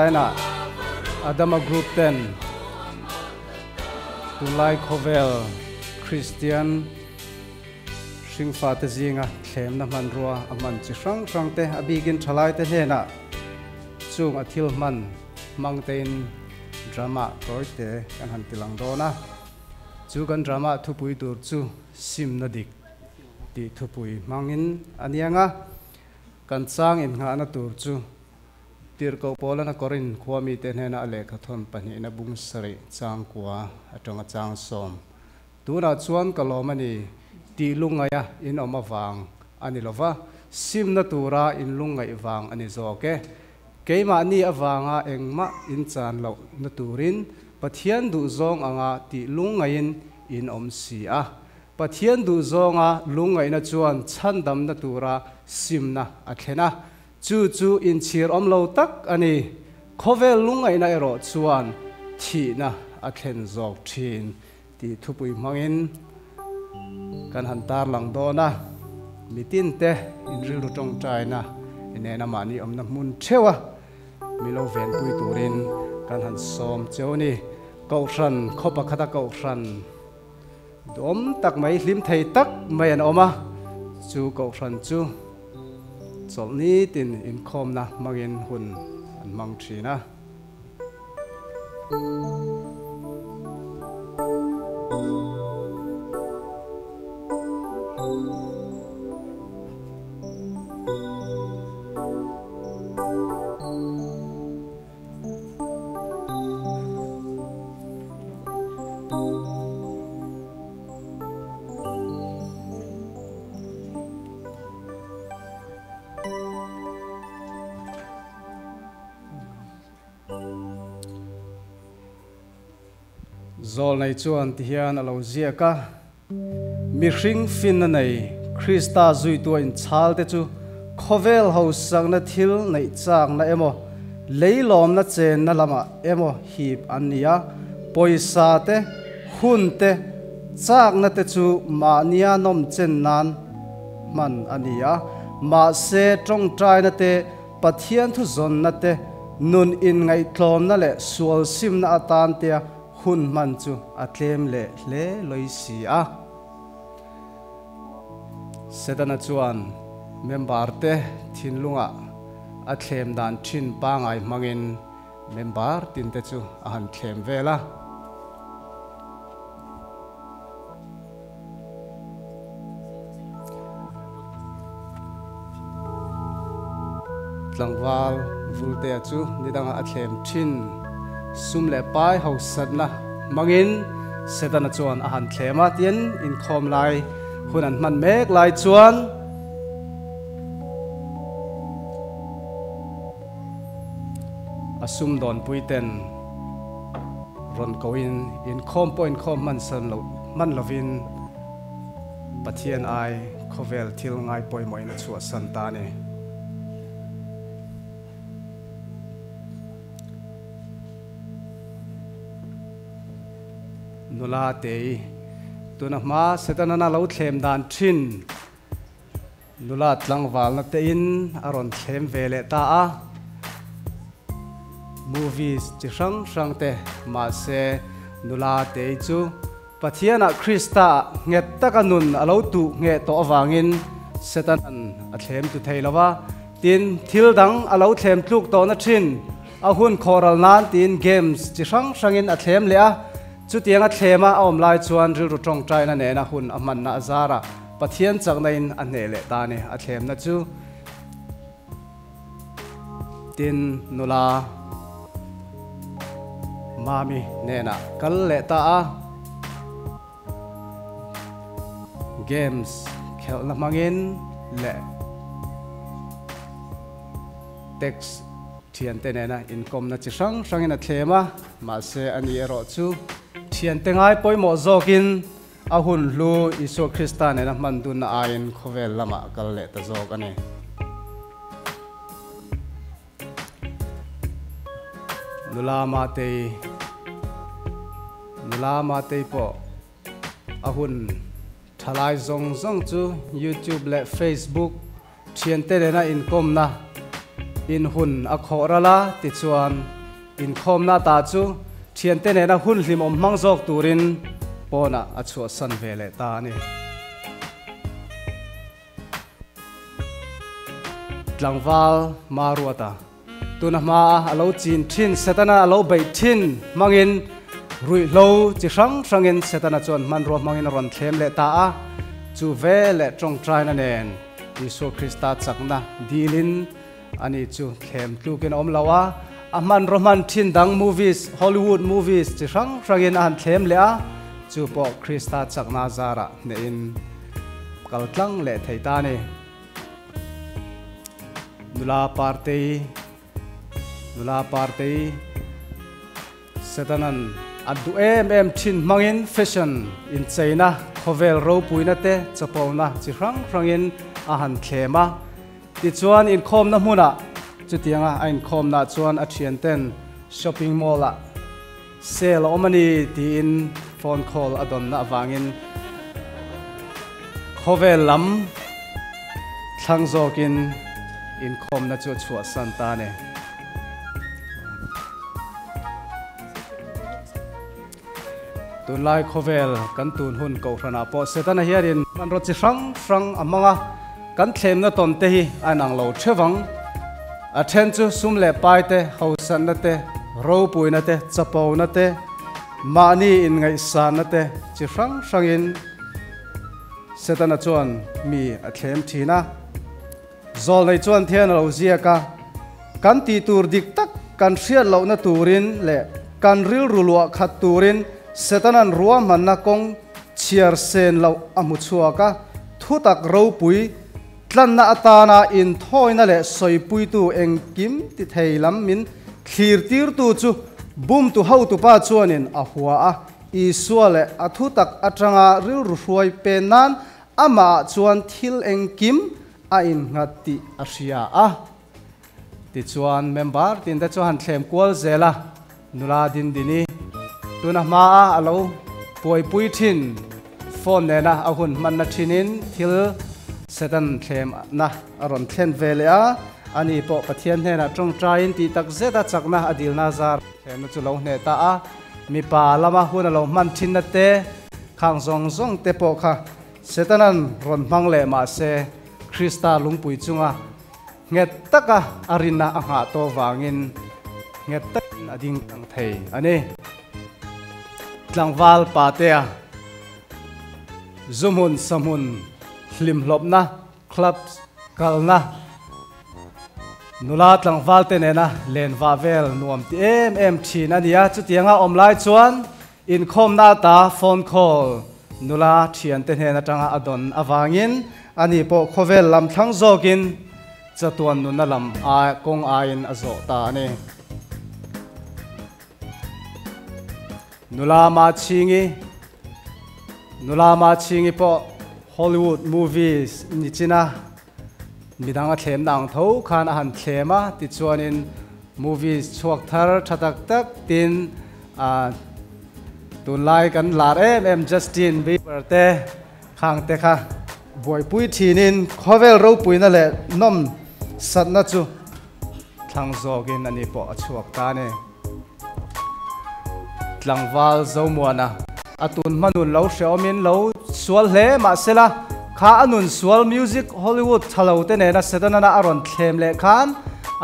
China Adama Group ten tunlai khawvel Kristian hringfate zinga thlemna hmanrua a hman chi hrang hrang te a bikin thalaite hnenah chung a thil hman hmang tein drama tawite kan han tilang dawn a. Chu kan drama thupui tur chu simna dik tih thupui hmangin a niang a, kan chang innghahna tur chu Tirhkoh Paulana Korinth khua mite hnena a lehkha thawn pahnihna bung sarih changkua atanga chang sawm. Tunah chuan ka lawm a ni, tih lungngaih a in awm avang a ni lova, simna tura in lungngaih vang a ni zawk e. Keimahni avanga engmah in chan loh na turin Pathian duhzawng anga tih lungngaihin in awm si a. Pathian duhzawnga lungngaihna chuan chhandamna tura simna a thlen a. Chu chu inchhir awm lo tak a ni. Khawvel lungngaihna erawh chuan thihna a thlen zawk thin tih thupui hmangin kan han tarlang dawn a. Mitinte inrilru tawngtaina nena mahni awmna hmun theuh a mi lo venpui turin kan han sawm cheu a ni. Kohhran, khaw pakhata kohhran duhawm tak mai, hlim thei tak mai an awm a. Chu kohhran chu. Chawlhni tin inkhawmna hmangin hun an hmang thin a. Zawlnei chuan tihian a lo ziak a, Mihring finna nei Krista zuitua inchhalte chu khawvel hausakna thil neih chakna emaw, leilawmna chenna lamah emaw hip an ni a, pawisa te, hun te, chakna te chu mahnia nawm chen nan hman a ni a, mahse tawngtaina te, Pathian thu zawnna te, nun inngaihtlawmna leh sual simna atan tea hun hman chu a tlem leh hle lawih si a. Setana chuan member te thinlungah a thlem dan thin pangai hmangin member tinte chu a han thlem vel a. Tlangval Vultea chu nidangah a thlem thin. Sum leh pai hausatna hmangin Setana chuan a han thlem a, tin inkhawm lai hun an hman mek lai chuan a sumdawnpui ten rawn koin inkhawm pawh inkhawm hman san loh hman lovin Pathian ai khawvel thil ngai pawimawhin a chhuahsan ta a ni. Nula Tei, tuna hma Setana lo thlem dan thin Nula tlangvalna te in a rawn thlem ve leh ta a, movies chi hrang hrang te mahse nula tei chu Pathian ah Krista ah nghet taka nun a lo tuh ngheh tawh avangin Setanan a thlem tu thei lo va, tin thil dang a lo thlem tluk tawhna thin a hun khawhral nan tiin games chi hrang hrangin a thlem leh a, chutianga thlema a awm lai chuan rilru tawngtaina nena hun a hmanna a zar a. Pathian chakna in a hneh leh ta ni a thlemna chu tin nula Mami hnenah kal leh ta a, games khelhna hmangin leh text thiante nena inkawmna chi hrang hrangin a thlem a, mahse ani erawh chu thiante ngai pawimawh zawkin A hun hlu Isua Krista nena hman dunna aiin khawvel lamah a kal leh ta zawk a ni. Nula Matei Nula Matei pawh a hun thalai zawng zawng chu YouTube leh Facebook thiante nena inkawmna In hun a khawh ral a, tichuan inkhawmna ta chu thiante nena hun hlimawm hmang zawk turin pawnah a chhuahsan ve leh ta a ni. Tlangval Maruata tuna hmaa a lo chin thin Setana a lo beih thin hmangin ruihhlo chi hrang hrangin Setana chuan hmanrua hmangin a rawn thlem leh ta a, chu ve leh tawngtaina nen Isua Krista chakna dilin ani chu thlem tlukin a awm lo a, a hmanraw hman thin dang movies, Hollywood movies chi hrang hrangin a han thlem leh a, chu pawh Krista chakna zarah hnehin kal tlang leh thei ta a ni. Nula Partei Nula Partei Setanan a duh em em thin hmangin fashion incheina khawvel ropuina te chapona chi hrang hrangin a han thlem a. Tichuan inkhawmna hmunah chutianga a inkhawmna chuan a thianten shopping mall-ah Sale a awm a ni tiin phone call a dawnna avangin khawvel lam thlang zawkin inkhawmna chu a chhuahsan ta a ni. Tunlai khawvel kan tun hun kohhranah pawh Setana hianin hmanraw chi hrang hrang a hmang a, kan thlemna tawn te hi a inang lo theuh ang. A then chu sum leh pai te, hausanna te, ropuina te, chapona te, mahni inngaihsanna te chi hrang hrangin Setana chuan mi a thlem thin a. Zawlnei chuan thian a lo ziak a, Kan tih tur dik tak kan hriat lohna turin leh kan rilru luah khat turin Setana'n ruahmanna kawng chhiar sen loh a hmu chhuak a, thutak ropui tlanna atana inthawina leh sawipuitu engkim ti thei lam min thlirtirtu chu bumtu hotupa chuanin a hua a, Isua leh a thutak atanga rilru hruai pen nan amahah chuan thil engkim a innghat tih a hria a. Tichuan member tin te chu han thlem kual zel a, nula Dindini tuna hmaa a lo puaipui thin phone nena a hun hmanna thinin thil Satan thlemna a rawn thlen ve leh a, ani pawh Pathian hnenah tawngtaiin tih tak zeta chakna a dilna zar thlemna chu lo hneh ta a, mipa lama hun a lo hman thinna te khang zawng zawng te pawh kha Setanan rawn hmang leh mah se Krista lungpui chunga nghet taka a rinna a nghah tawh vangin nghet takin a ding tang thei a ni. Tlangval Patea Zuhmun Sahmun hlimhlawpna clubs kalna nula tlangval te nena lenvah vel nuam ti em em thin a ni a, chutianga awm lai chuan Inkhawmna ata phone call nula thiante hnen atanga a dawn avangin ani pawh khawvel lam thlang zawkin chatuan nunna lam a kawng aiin a zawh ta a ni. Nula Machhingi Nula Machhingi pawh Hollywood movies nichina midang a thlemna ang tho khan a han thlem a, tichuanin movies chhuak thar tha tak tak tin ah tunlai kan lar em em Justin Bieber te khang te kha buaipui thinin khawvel ropuina leh nawm satna chu thlang zawkin ani pawh a chhuak ta a ni. Tlangval Zomuana a tun hma nun lo hreawmin lo sual hle mahsela kha a nun sual music Hollywood tha lo te nena Setanana a rawn thlem leh khan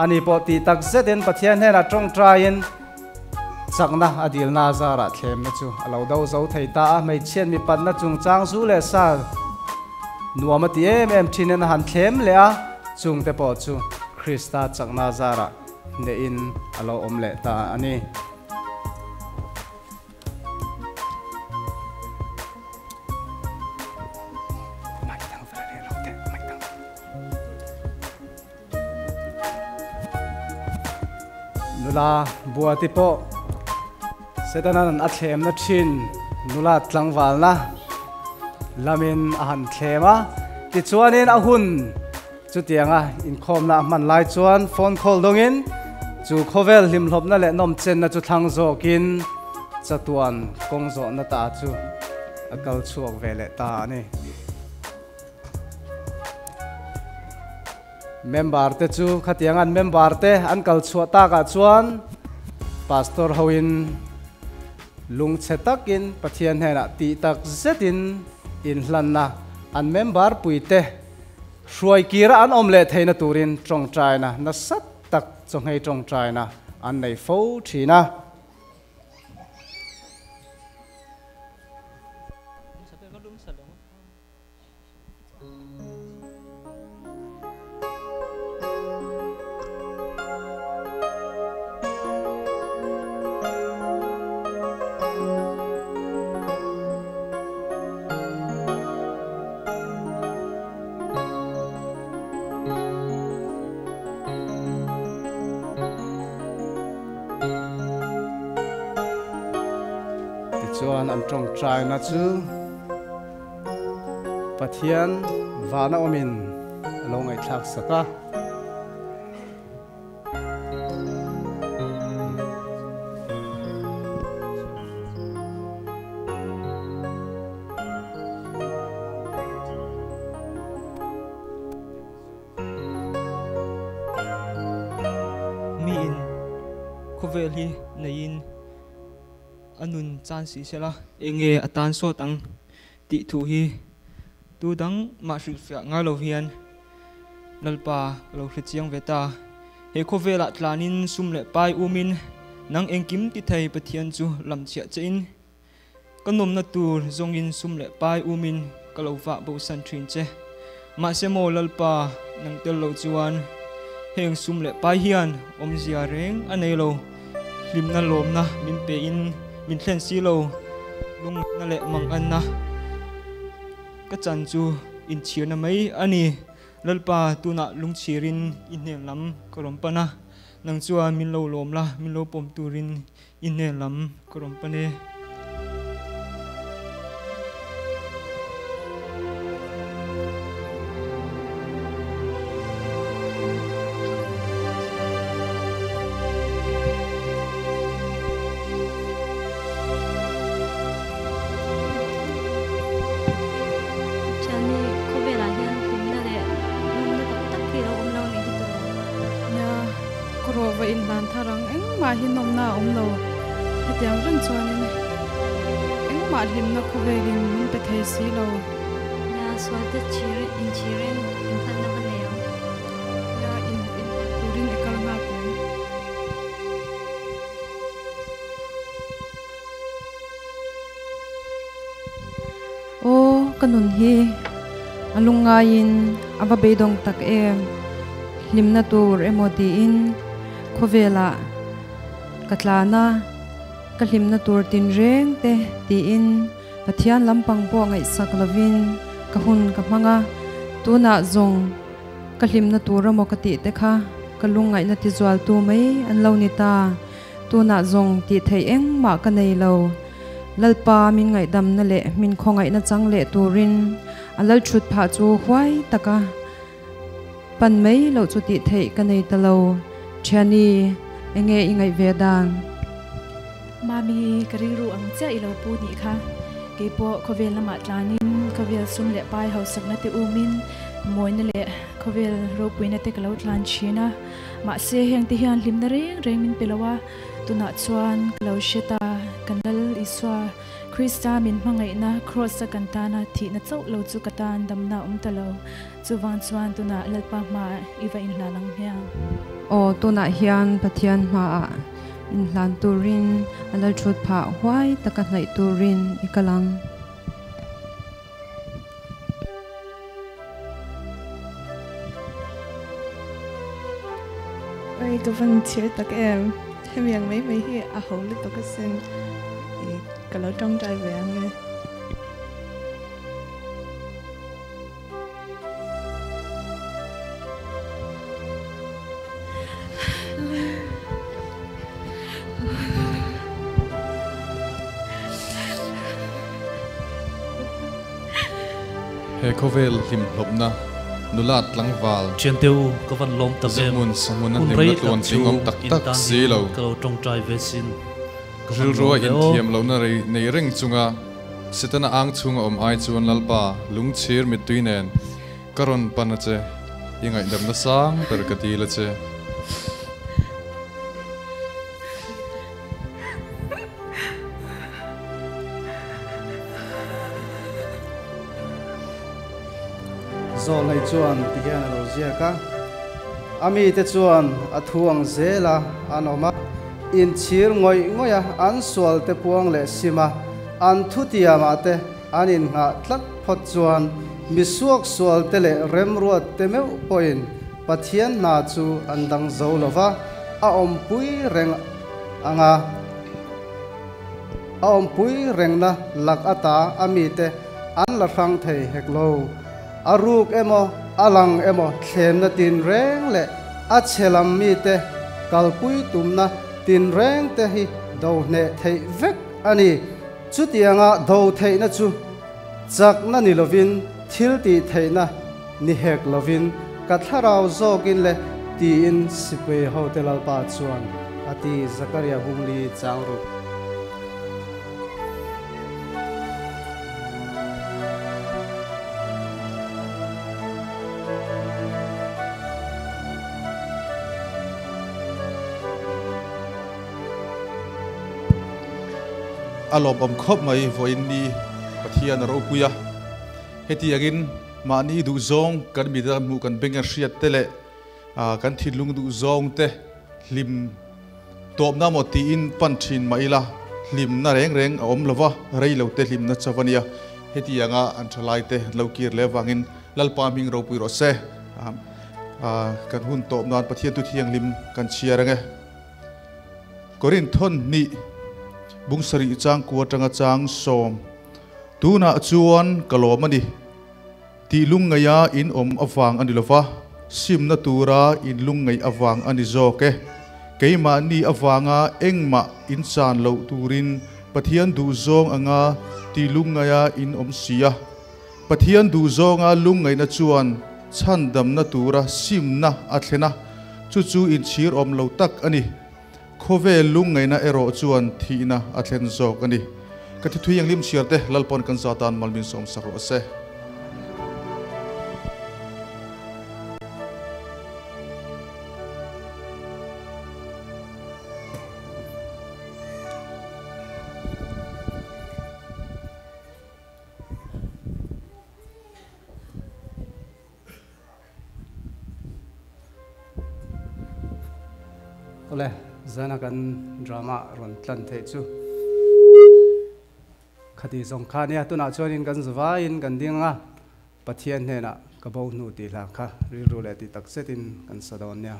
ani pawh tih tak zetin Pathian hnenah tawngtaiin chakna a dilna zarah thlemna chu a lo do zo thei ta a, hmeichhiat mipatna chungchang zu leh sa nuam a ti em em thinin a han thlem leh a, chungte pawh chu Krista chakna zarah Hnehin a lo awm leh ta a ni. Nula Buati pawh Setana'n a thlemna thin nula tlangvalna lamin a han thlem a, tichuanin a hun Chutianga inkhawmna a hman lai chuan phone call dawngin chu khawvel hlimhlawpna leh nawmchenna chu thlang zawkin chatuan kawng zawhna ta chu a kal chhuak ve leh ta a ni. Member te chu khatiang an member te an kal chhuah takah chuan Pastor hoin lungchhe takin Pathian hnenah tih tak zetin inhlanna an member puite hruai kira an awm leh theihna turin tawngtaina nasa tak chawngei tawngtaina an nei fo thin a. Tichuan an tawngtaina chu Pathian vana awmin a lo ngaihthlak sak a. Miin khawvel hi neiin a nun chan si sela. Enge a tan sawt ang tih thu hi tu dang mah hrilhfiah ngai lo hian Lalpa ka lo hre chiang ve ta. He khawvelah tlanin sum leh pai umin nang engkim ti thei Pathian chu lam chhiah che in ka nawmna tur zawngin sum leh pai umin ka lo vah bosan thin che. Mahse maw Lalpa nang tel lo chuan heng sum leh pai hian awmzia reng a nei lo. Hlimna lawmna min pe in min thlen si lo, lungngaihna leh manganna ka chan chu inchhirna mai a ni. Lalpa, tunah lungchhirin i hnen lam ka rawn pan a, nang chuan min lo lawm la, min lo pawm turin i hnen lam ka rawn pan e. Thianmi khawvelah hian hlimna leh nawmna tak tak hi a lo awm lo ni hi tawh. Nia, kawrawh va inhlan thar ang engmah hi nawmna a awm lo. Hetiang reng chuanin engmah hlimna khawvelin min pe thei si lo. Nia, sualte chhir inchhirin inhlanna va nei ang. Nia, in inhlan turin i kal nghal teh ang. Aw, ka nun hi a lungngaiin a va beidawng tak em, hlimna tur emaw tiin khawvelah ka tlan a, ka hlimna tur tinreng te tiin Pathian lampang pawh ngaihsak lovin ka hun ka hmang a, tunah zawng ka hlimna tur emaw ka tih te kha ka lungngaihna tizualtu mai an lo ni ta. Tunah zawng tih theih engmah ka nei lo. Lalpa min ngaihdamna leh min khawngaihna chang leh turin a lal thut phah chu huai taka pan mai loh chu tih theih ka nei ta lo. Thiani, enge i ngaih ve dan? Mami, ka rilru ang chiah i lo pu nih kha. Keipawh khawvel lamah tlanin khawvel sum leh pai hausakna te umin mawina leh khawvel ropuina te ka lo tlan thin a. Mahse heng te hian hlimna reng reng min pe lo a, tunah chuan ka lo hre ta, kan Lal Isua Krista min hmangaihna Kraws a kan tana thihna chauh lo chu ka tan damna a awm ta lo. Chuvang chuan tunah Lalpa hmaah i va inhlan ang hmiang. Aw, tunah hian Pathian hmaah inhlan turin a lal thut phah huai taka hnaih turin i kal ang. Oi ka van chhir tak em, hemi ang mai mai hi a ho lutuk asin, i ka lo tawngtai ve ang e. He khawvel hlimhlawpna nula tlangval Thiante u, ka van lawm tak em. Zihmun sahmuna Hun hlimna rei tak tluan chu tling awm tak in tak tan si hian lo. ka lo tawngtai ve sin. Ka van Rilrua lawm ve aw. inthiam lohna rei nei reng chunga Setana ang chhunga awm ai chuan Lalpa lungchhir mittui nen ka rawn pan a che. I ngaihdamna sang ber ka dil a che. Zawlnei chuan ti hian a lo ziak a, A mite chuan a thu ang zela an awm a, inchhir ngawih ngawih a, an sual te puang leh sim a, an thutiamah te an innghah tlat phawt chuan mi suaksual te leh remruat te meuh pawhin Pathian hna chu an dang zo lo va, a awmpui reng ang a, a awmpui rengna lak ata a mite an la hrang thei hek lo. A ruk emaw, a lang emaw thlemna tinreng leh a chhe lam mite kalpui tumna tinreng te hi do hneh theih vek a ni. Chutianga do theihna chu chakna ni lovin thil tih theihna ni hek lovin ka thlarau zawkin le tiin Sipai hote Lalpa chuan a ti, Zakaria Bungli chang ruk. A lawmawm khawp mai vawiin ni Pathian a ropui a, hetiangin mahni duhzawng kan midang hmuh kan beng a hriat te leh kan thinlung duhzawng te hlim Tawpna maw tiin pan thin mah ila, hlimna reng reng a awm lova, rei lo te hlimna chauh a nia. Hetianga an thalai te an lo kir leh avangin Lalpa hming ropui rawh se. Kan hun tawp nan Pathian tu thianghlim kan chhiar ang e. Korinthon hnih bung sarih chang kua atanga chang sawm tunah chuan ka lawm a ni. Tih lungngaia in awm avang a ni lova, simna tura in lungngaih avang a ni zawk e. Keimahni avanga engmah in chan loh turin Pathian duhzawng anga tih lungngaia in awm si a. Pathian duhzawnga lungngaihna chuan chhandamna tura simna a thlen a, chu chu inchhir awm lo tak a ni. Khawvel lungngaihna erawh chuan thihna a thlen zawk a ni. Ka thithui englim chhiar te Lalpawn kan za tan malmin sawm sak rawh se. Awle, zana kan drama rawn tlan theih chu khati zawng kha nia. Tunah chuanin kan zavaiin kan ding ang a, Pathian hnenah ka bo hnu tih hla kha rilru leh tih tak zetin kan sa dawn nia.